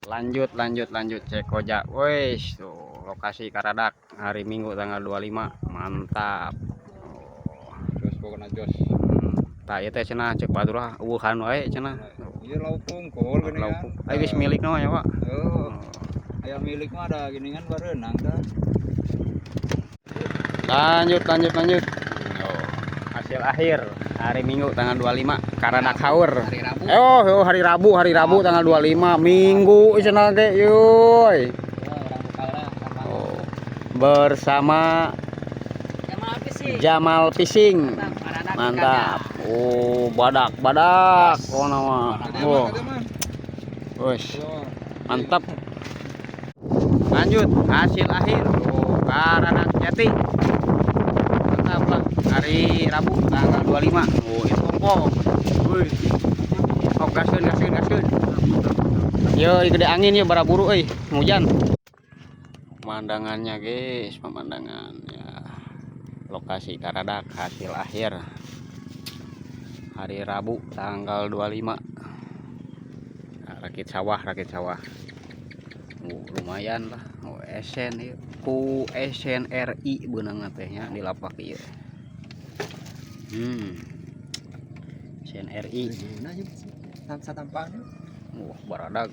Lanjut, lanjut, lanjut, cek koja. Wes, tuh lokasi Karadak hari Minggu tanggal 25. Mantap. Oh. Jos pokoknya, jos. Tah, ieu teh cenah cek batur ah euweuhan wae cenah. Iya, lauk pungkul gini kan. Lauk. Ai geus milik mah ya, Pak. Oh, aya milik mah ada gini kan barenang dah. Lanjut, lanjut, lanjut. Oh, hasil akhir hari Minggu tanggal 25 Karadak Haur. Hari Rabu. Oh, oh, hari Rabu, hari Rabu tanggal 25, Minggu cenah ge, yuy. Ya, orang buka lah sama. Oh, bersama Jamal Fishing. Jamal Fishing. Mantap. Oh, badak, badak. Oh, nama. Oh, wes. Mantap. Lanjut, hasil akhir. Oh, Karadak Jati. Mantap lah. Hari Rabu tanggal 25. Oh, itu kompong. Wih. Oh, gaskeun, gaskeun, gaskeun. Yo, gede angin ya, baraburu euy, hujan. Pemandangannya, guys, pemandangan ya. Lokasi Karadak hasil akhir hari Rabu tanggal 25. Nah, rakit sawah, rakit sawah. Oh, lumayan lah. Oh, SN ieu. Ku SNRI beunang teh nya di lapak ieu. SNRI. Nah, satampan. Wah, baradag.